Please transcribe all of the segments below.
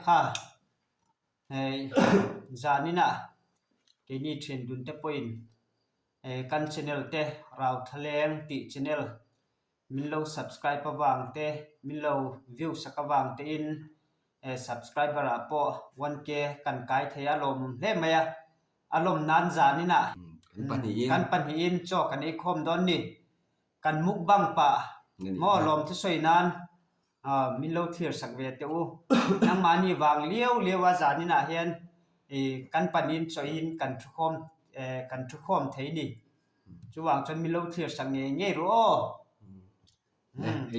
Kha hei zaninah keini thian dun te pawhin kan channel te Rauthaleng tih channel min lo subscribe avang te min lo view sak avang tein subscriber ah pawh 1K kan kai thei a lawmawm hle mai a. A lawm nan zaninah kan pahnihin chaw kan ei khawm dawn ni. Kan mukbang pah maw lawm thusawi nan min lo thlir sak ve teh u. Nangmahni vang liau liau a zaninah hian kan pahnihin chawihin kan thukhawm kan thukhawm thei ni. Chuvang chuan min lo thlir sak ngei ngei ru aw.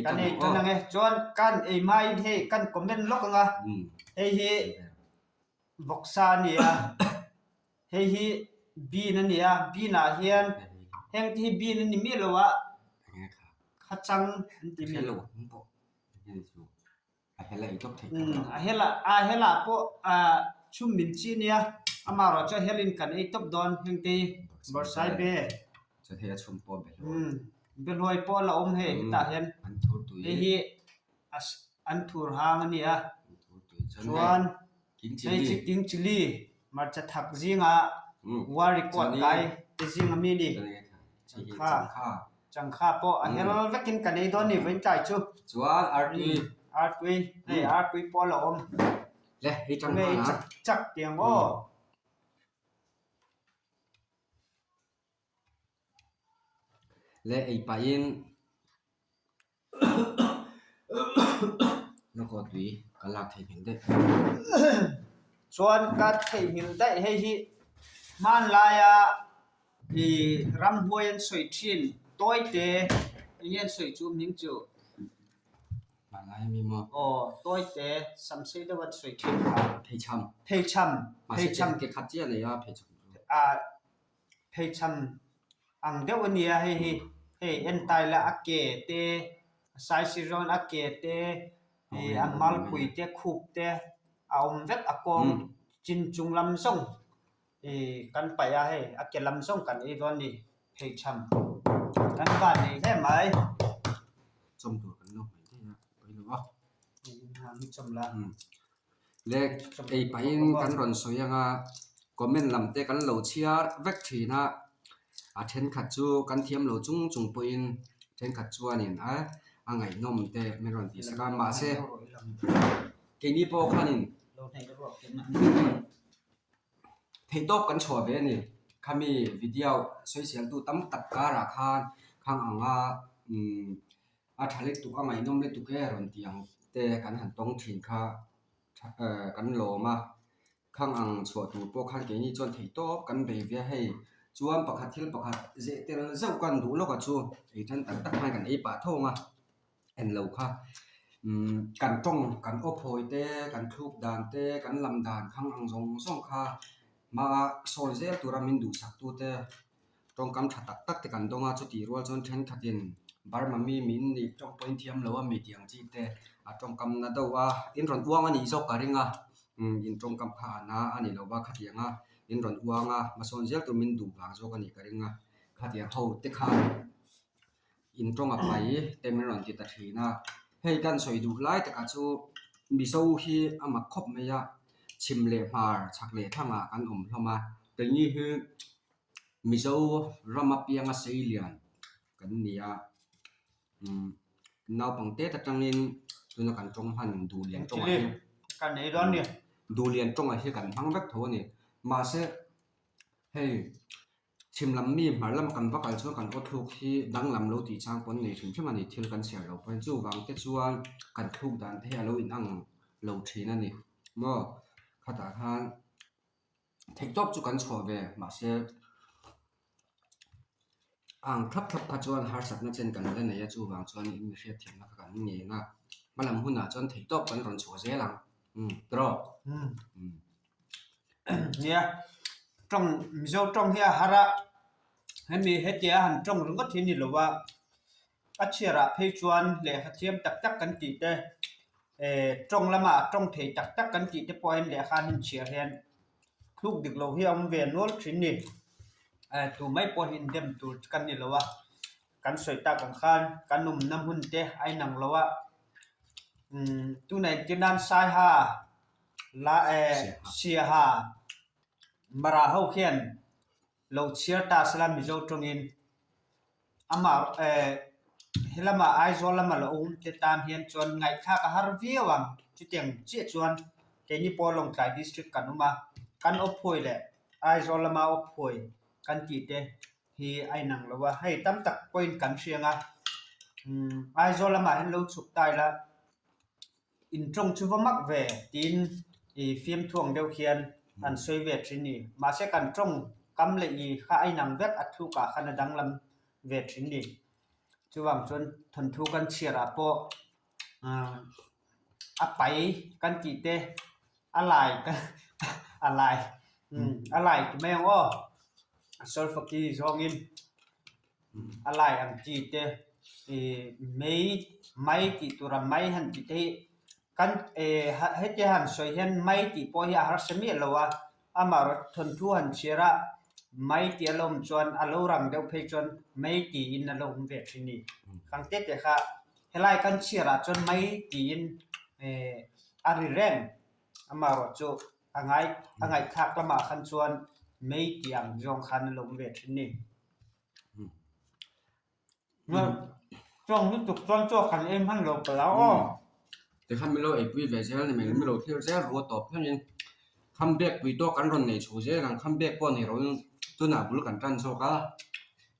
Kan ei tan ang e. Chuan kan ei hmain hei kan comment lawk ang a. Hei hi Vawksa a ni a, hei hi bean a ni a, bean ah hian heng te hi bean a ni miah lo a, khachang an ti mi. A hel ah a hel ah pawh ah chhum min chi a nia, amaherawh chu a hel in kan ei tawp dawn heng te hi bawrhsaibe behlawi pawh a la awm hei hetah hian hei hi an thur hang a ni a chuan hei chu king chilli hmarcha thak zingah war record kai te zing ami a ni changkha changkha pawh a hel vekin kan ei dawn a ni vawiin tlai chu chuan artui artui hei artui pawh a la awm le hei chak chak tiang aw. Le ei pahin Lawkaw tui ka lak theihnghilh daih. Chuan ka theihnghilh daih hei hi hmanlaia ih ramhuai an sawi thin tawi te eng nge an sawi chu hming chu. Hmanlai ami maw? Aw tawi te samsei deuh an sawi thin kha. Pheichham. Pheichham. Pheichham. Mahse ke khat chiah a nei a pheichham chu. Ah pheichham. Ang deuh a nia hei hi hei en tai la a ke te a saisir zawn a ke te ih a malpui te khup te a awm vek a kawng chin chung lam zawng ih kan paih a hei a ke lam zawng kan ei dawn a ni pheichham kan van nei hle mai. Chawm tur kan lo hmeh daih a pawi lo a. Chawm la. Le ei pahin kan rawn sawi anga comment lam te kan lo chhiar vek thin a, a thenkhat chu kan thiam lo chung chung pawhin thenkhat chuanin a a ngaihnawm te min rawn tih sak a mahse keini pawh khanin theihtawp kan chhuah ve a ni khami video sawiseltu tam tak karah khan khang anga umm. A tha lutuk a ngaihnawm lutuk e rawn tih ang te kan han tawng thin kha kan lawm a, khang ang chhuah tur pawh khan keini chuan theih tawp kan bei ve a hei chuan pakhat thil pakhat zeh tel zeuh kan duh lawk a chu ei tan tak tak khan kan ei pah thawng a en lo kha umm kan tawng kan aw phawi te kan thluk dan te kan lam dan khang ang zawng zawng kha hmaa sawi zel tura min duhsak tute. Tawngkam tha tak tak te kan dawng a, chutih rual chuan thenkhatin Burma mi min nih tawng pawhin thiam lo a mi tih ang chi te a tawngkam na deuh a, in rawn uang a nih zawk ka ring a, umm in tawngkam kha a na a ni lo va khatiang a in rawn uang a, hmasawn zel tur min duh vang zawk a nih ka ring a, khatiang ho te khan in tawng a pai te min rawn ti ta thin a, hei kan sawi duh lai takah chu Mizo hi a mak khawp mai a, chhim leh hmar chhak leh thlangah kan awm hlawm a, keini hi. Mizo rama pianga seilian kan ni a, umm naupang tet atangin tuna kan tawng hman Duhlian tawngah hi Duhlian tawngah hi kan hmang vek tho a ni. Mahse hei chhim lam mi hmar lama kan va kal chuan kan aw thluk hi danglam lo tih chang pawh an nei hrim hrim a ni thil kan chhiar loh pawhin chuvang te chuan kan thluk dan te hi a lo inang lo thin a ni maw khatah khan. Theihtawp chu kan chhuah ve mahse ang thlap thlap kha chuan harsatna chen kan la nei a chuvang chuan in mi hriatthiamna kha kan ngen a hmalam hunah chuan theihtawp kan rawn chhuah zel ang umm tawh umm nia tawng mizo tawng hi a har a hemi hetia han tawng ringawt hi a ni lo a. A chhiarah phei chuan lehkha thiam tak tak kan tih te eh tawng lamah tawng thei tak tak kan tih te pawhin lehkha an inchhiar hian thluk dik loh hi a awm ve nual thin ni. Eh tu mai pawh hi indem tur kan ni lo a, kan sawi tak ang khan kan awmna hmun te a inang lo a, umm tunah entir nan Saiha. La Siaha Mara ho khian lo chhiar ta sela Mizo tawngin amah helama Aizawl lama la awm te tan hian chuan ngaihthlak a har viau ang. Chutiang chiah chuan keini pawh Lawngtlai District kan awm a, kan awphawi leh Aizawl lama awphawi kan tih te hi a inang lo a, hei tam tak pawhin kan hria ang a, Aizawl lamah hian lo chhuk ta ila In tawng chu va mak ve tiin i fiamthu ang deuh hian an sawi ve thin ni. Mahse kan tawng kam leh i kha a inang vek a thukah khan a danglam ve thin ni. Chuvang chuan thawnthu kan chhiarah pawh a pai kan tih te a lai a lai a lai ti mai ang aw a sawlfaki zawngin. A lai ang chi te ih mei mai tih tura mai han tih te hi kan eh hetia han sawi hian mai tih pawh hi a harsa miah lo a, amaherawhchu thawnthu han chhiar a mai tih a lo awm chuan a lo rang deuh phei chuan mei tiin a lo awm ve thin a ni. Khang te te kha helai kan chhiar ah chuan mai tiin eh a ri reng amaherawhchu a ngai a ngaihthlak lamah khan chuan mei tih ang zawng khan a lo awm ve thin a ni. Tawng lutuk chuan chaw kan ei hman lo palh a aw. Tikhan min lo eipui ve zel ni mai min lo thlir zel ru a tawp thlengin kham bek pui tawk kan rawn nei chho zel ang kham bek pawh nei loin tunah bul kan tan zawk a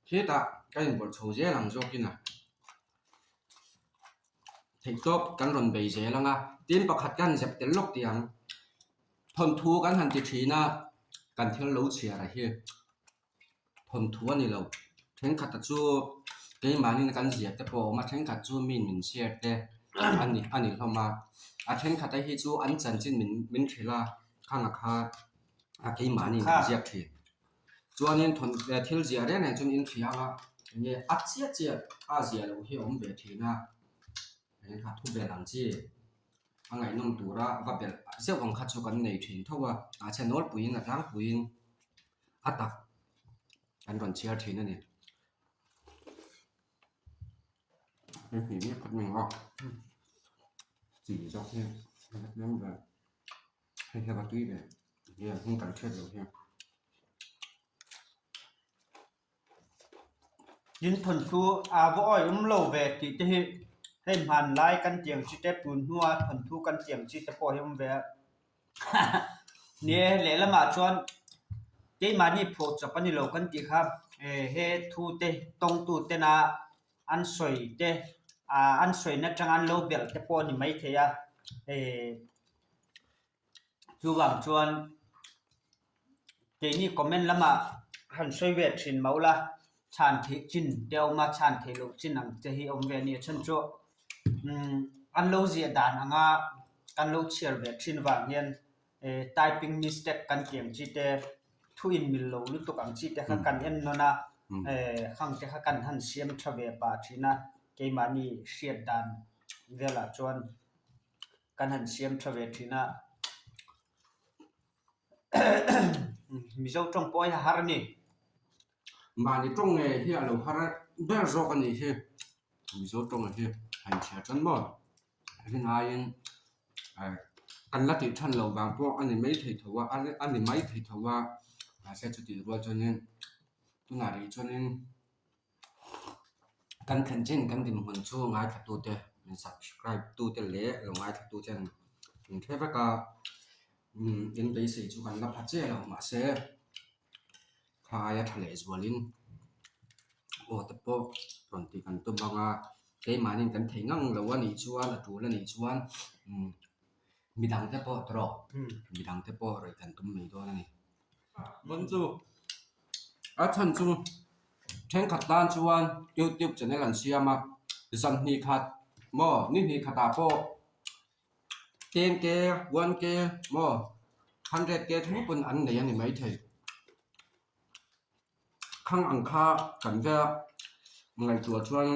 khitah ka inbawlh chho zel ang zawkin a theihtawp kan rawn bei zel ang a tin pakhat ka han zep tel lawk tih ang thawnthu kan han ti thin a kan thil lo chhiar a hi. Thawnthu a ni lo. Thenkhat chu keimahni kan ziah te pawh a awm a, thenkhat chu mi min share te a ni a ni hlawm a. A thenkhat te hi chu an chanchin min min hrilh a, khang a kha a keimahni kan ziak thin. Chuanin thawn thil ziah reng reng chuan in hria ang a, enge a chiah chiah a ziah loh hi a awm ve thin a, eng kha thu belh ang chi. A ngaihnawm tura va belh zeuh ang kha chu kan nei thin tho a, mahse nawlpuiin a tlangpuiin. A tak an rawn chhiar thin a ni. Hei hnih mek khat mai ang a chi zawk hi a la tlem ve hei hi a va tui ve hei a hnung kan hriat loh hian. Tin thawnthu a va awi awm lo ve tih te hi hei hmanlai kan tiang chi te tun hnua thawnthu kan tiang chi te pawh hi a awm ve a. Ni e, lehlamah chuan keimahni phuah chawp a ni lo kan tih kha he thu te tawngtu tena an sawi te ah an sawina atanga an lo belh te pawh a ni maithei a chuvang chuan keini comment lamah han sawi ve thin mah ula chhan theih chin te a awm a chhan theih loh chin ang te hi a awm ve a ni a chhan chu umm an lo ziah dan anga kan lo chhiar ve thin vang hian eh typing mistake kan tih ang chi te thu inmil lo lutuk ang chi te kha kan en nawn a eh khang te kha kan han siam tha ve pah thin a keimahni hriat dan velah chuan kan han siam tha ve thin a Mizo tawng pawh hi a har a ni. Mahni tawng nge hi a lo har ber zawk a nih hi Mizo tawng hi a inchhiar tan maw? Rinaiin kan la tih than loh vang pawh a ni mai thei tho a a ni mai thei tho a mahse chutih rual chuanin tunah rih chuanin kan thlen chin kan dinhmun chu ngaithlatute min subscribe tute leh lo ngaithlatute chuan min hre vek a in beisei chu kan la pha chiah lo mahse. Thla aia tha leh zualin aw te pawh rawn tih kan tum ang a, keimahniin kan thei ngang lo a nih chuan a tul a nih chuan umm midang te pawh tawrh midang te pawh rawih kan tum mai dawn a ni. Vawn chu a chhan chu thenkhat tan chuan youtube channel an siam a, zan hnih khat maw ni hnih khatah pawh ten k one k maw hundred k thleng pawn an nei a ni maithei khang ang kha kan vela ngaihtuah chuan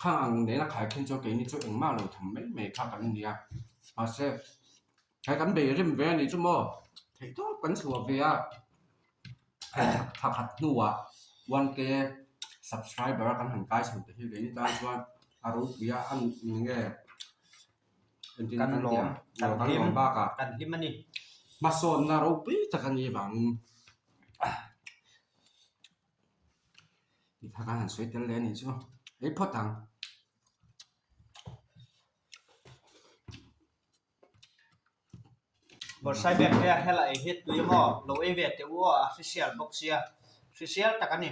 khang ang nena khai khin chu keini chu engmah lo tham mai mai kha kan ni a mahse hei kan bei rim ve a nih chu maw theihtawp kan chhuah ve a hei thla khat hnuah one k subscriber a kan han kai chho te hi keini tan chuan a ropui a a eng nge. Kan lawm, kan hlim, kan hlim a ni. Hmasawnna ropui tak a nih vangin tih kha kan han sawi tel leh a nih chu. Ei phawt ang. Bawrhsai bek te a hel a ei hi tui maw? Lo ei ve teh u aw, a hrisel bawk sia, hrisel tak a ni.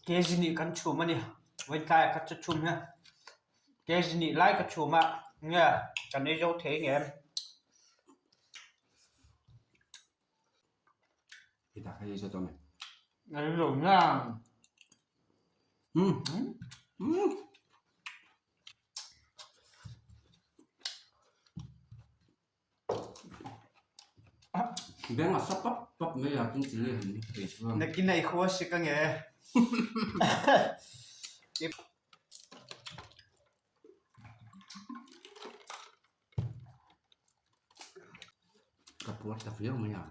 Kg nih kan chhum a ni. Vawitlai kha chu chhum hian kg nih lai ka chhum a, nge kan ei zo thei ngem? Hetah kha ei zo tawh a mi? Ei zo ngang. Umm umm. Beng a sa pap pap mai a tin chini han ei chuan. Nakin a i khua sik ange. Ka puar ta viau mai a.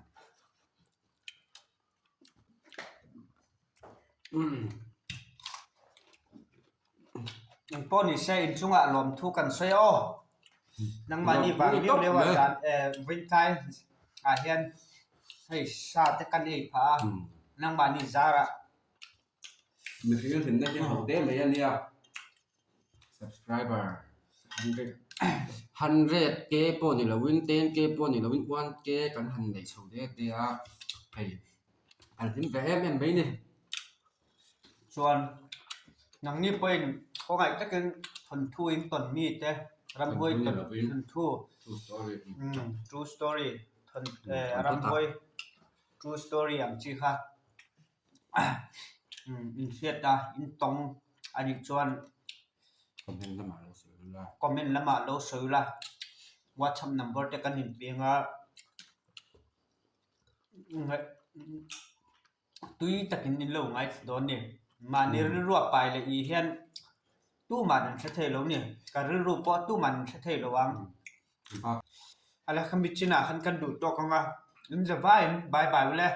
Eng pawh ni se inchungah lawmthu kan sawi a aw. Nangmahni vang liau liau ah zan eh vawitlai ah hian hei sa te kan ei phah a, nangmahni zarah. Mihring hlimna hi ho te mai a nia. Subscriber 100 k pawh ni loin 10 k pawh ni loin 1 k kan han neih chho det det a, hei kan hlim ve em em mai ni. Chuan nangni pawhin khawngaih takin thawnthu in tawn mi te ramhuai thawnthu true story ramhuai true story ang chi kha inhriat a intawng a nih chuan comment lamah lo sawi ula comment lamah lo sawi ula whatsapp number te kan inpeng a tui takin min lo ngaithla dawn a ni mahni rilru a pai leh ih hian tuman an hre thei lo a ni ka rilru pawh tuman an hre thei lo ang a la khami chinah khan kan duh tawk ang a in za vaiin bye bye ule.